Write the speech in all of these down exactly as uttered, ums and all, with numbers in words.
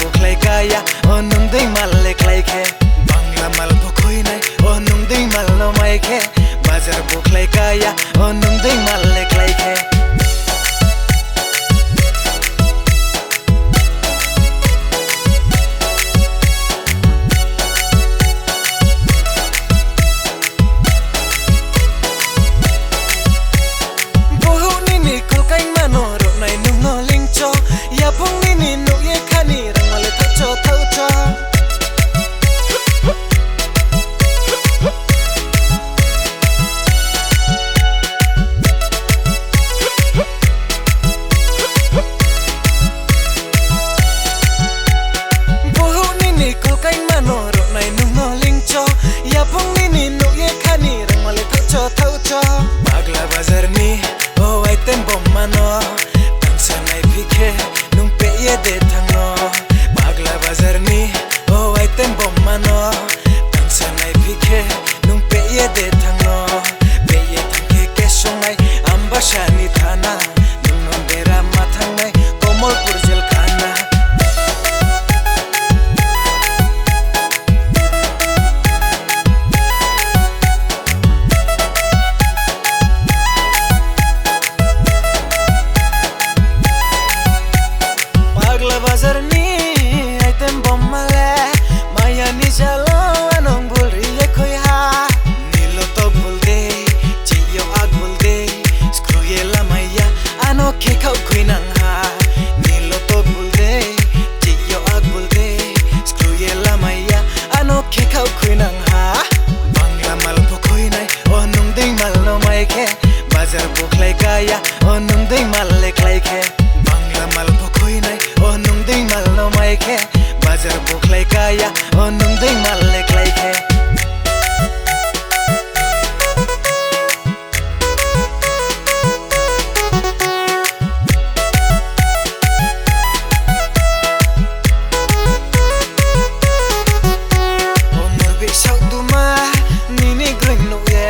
Bukhlai kaya, o nwng dui mal le klai khe. Bangla mal bo khuinai, o nwng dui mal no mai khe. Bazar bukhlai kaya, o nwng dui mal le klai khe. Buhuk nini kulkaima no rwnai nwng no lingcho. Yapung nini nukye khani rangmale thaucho thaucho. Buhuk nini kulkaima no rwnai nwng no lingcho. Yapung nini nukye khani rangmale thaucho thaucho. Bagla bazar ni o item bomma no tangsa nai phikhe nwng peye de thangno. Bagla bazar ni o item bomma no tangsa nai phikhe nwng peye de thangno. Peye thangkhe kesongnai Ambasani thana. Nwng no bera ma thangnai Komolpur jel khana. Bagla bazar ni item bomma le maya ni jalo anong bul riye khoi ha. Nilo to bul de, chiyo ag bul de, skruye la maya ano khe khau khui nang ha. Nilo to bul de, chiyo ag bul de, skruye la maya ano khe khau khui nang ha. Bangla mal bo khuinai, o nwng dui mal no mai khe. Bazar bukhlai kaya, o nwng dui mal le klai khe. Bangla mal bo khuinai, o nwng dui mal no mai khe. Bazar bukhlai kaya, o nwng dui mal le klai khe. O murbi sauduma nini gring nukye,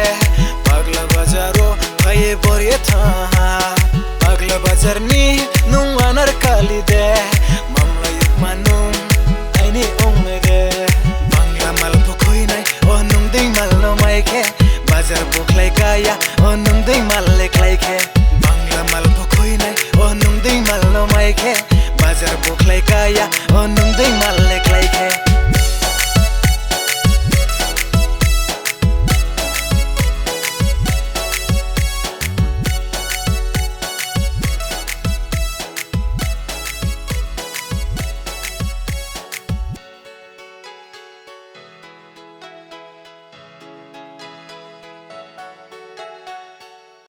Bagla bazaro phaye borye tha. Bagla bazar ni nwng anar kali de, mamla yuk manung aini ong me de. Bangla mal bo khuinai, o nwng dui mal no mai khe. Bazar bukhlai kaya, o nwng dui mal le klai khe. Bangla mal bo khuinai, o nwng dui mal no mai khe. Bazar bukhlai kaya, o nwng dui